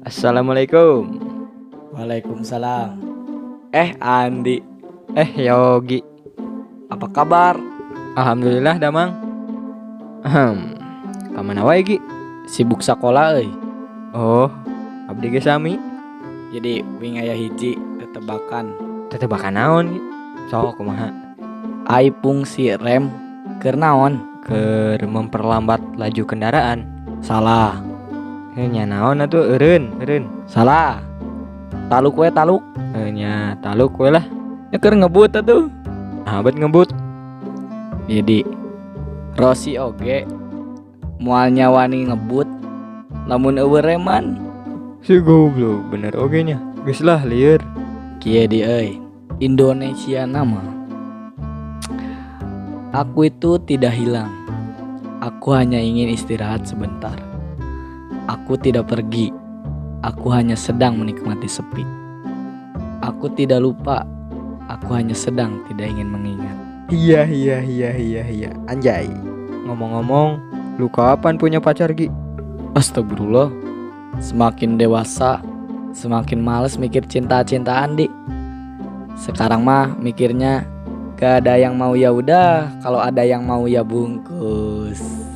Assalamualaikum. Waalaikumsalam. Eh, Andi, Eh, Yogi. Apa kabar? Alhamdulillah, damang. Ahem. Kamana wae, Gi? Sibuk sekolah euy. Oh, abdi ge sami. Jadi wing aya hiji tetebakan. Tetebakan naon, Gi? Sok kumaha? Ai fungsi rem keur naon? Keur memperlambat laju kendaraan. Salah. Heh, nya naon atuh, eureun, eureun. Salah. Taluk we, taluk. Heh, nya taluk we lah. Ya keur ngebut atuh. Naha bet ngebut. Jadi Rossi oge moal wani ngebut lamun euweuh reman. Si goblok, bener oge nya. Geus lah, lieur. Kieu di euy. Indonesia nama. Aku itu tidak hilang. Aku hanya ingin istirahat sebentar. Aku tidak pergi. Aku hanya sedang menikmati sepi. Aku tidak lupa. Aku hanya sedang tidak ingin mengingat. Iya. Anjay. Ngomong-ngomong, lu kapan punya pacar, Gi? Astagfirullah. Semakin dewasa, semakin males mikir cinta-cintaan, Di. Sekarang mah mikirnya gak ada yang mau ya udah, kalau ada yang mau ya bungkus.